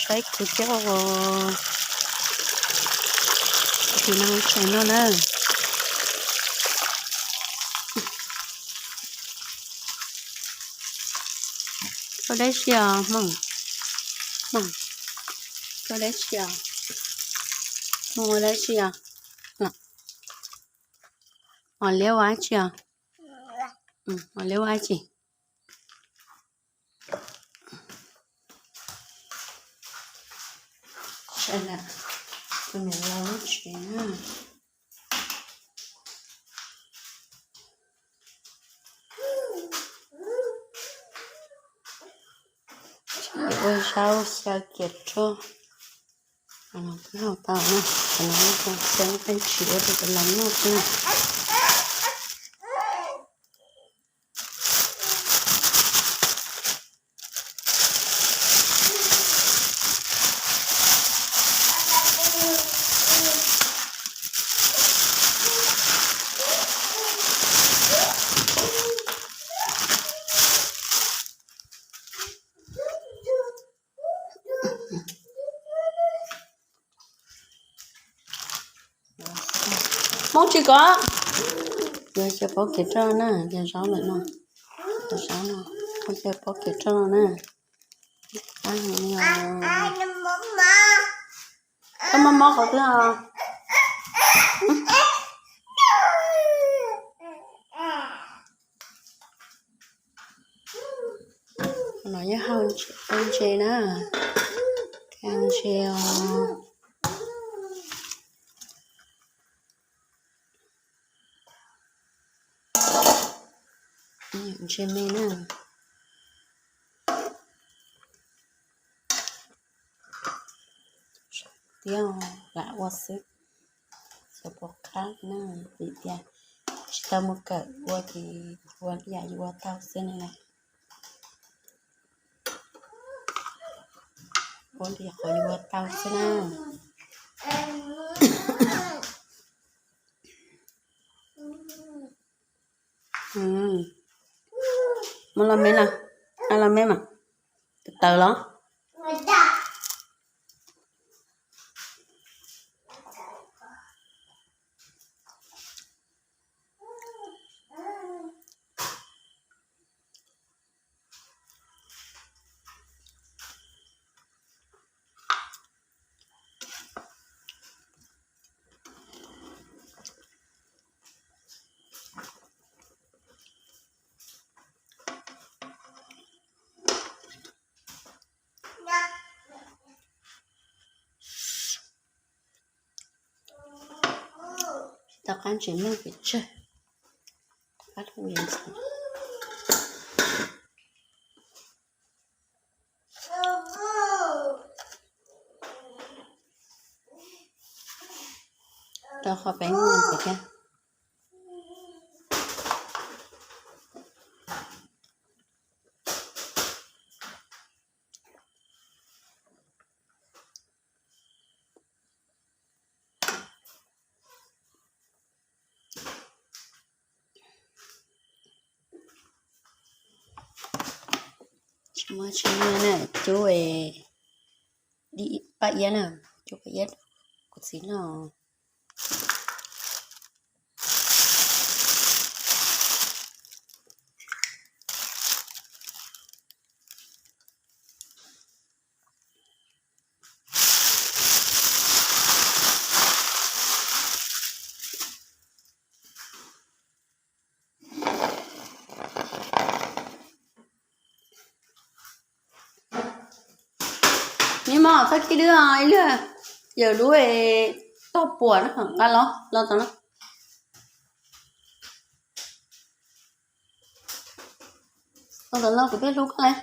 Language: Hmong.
Qaib kuv coj, tiv no tshais no na. Koj dab tsi os Hmoob? Hmoob, koj dab tsi os? Hmoob ua dab tsi os? Os liab ua dab tsi os? Os liab ua dab tsi? Sawv daws, tus niam laus lub tsev na. Ua zaub xyaw kiav roj. Qhov no twb hau tau na, qhov no xyaw tsis ua rau cov laus noj xwb na. Hmoob tsis kom, yog xyaw pob kev roj na, yog zaub lawm no, zaub no, yog xyaw pob kev roj no na. Koj mob mob qhov twg os? No yog hau ntses na, hau ntses os. Ntses me na. Tiab lam ua xwb, xyov puas qab na, vim tias tsis tau mus kawm ua ces ua ib yam yuav ua tau xwb na. Ua li qhov yuav ua tau xwb na. Muab los me na, los me mas, tawv los. Tau qab ntses meej pes tsawg. Rau qhov peeb no thiab. Tsis muaj tsis muaj na, cub paj iab na, cub paj iab kuv txiv noj. Neb mov txhob khib dwb ib lwg, yawm lub toj puam na, nqa los los tom no. Los tom no kuv peb hlub koj.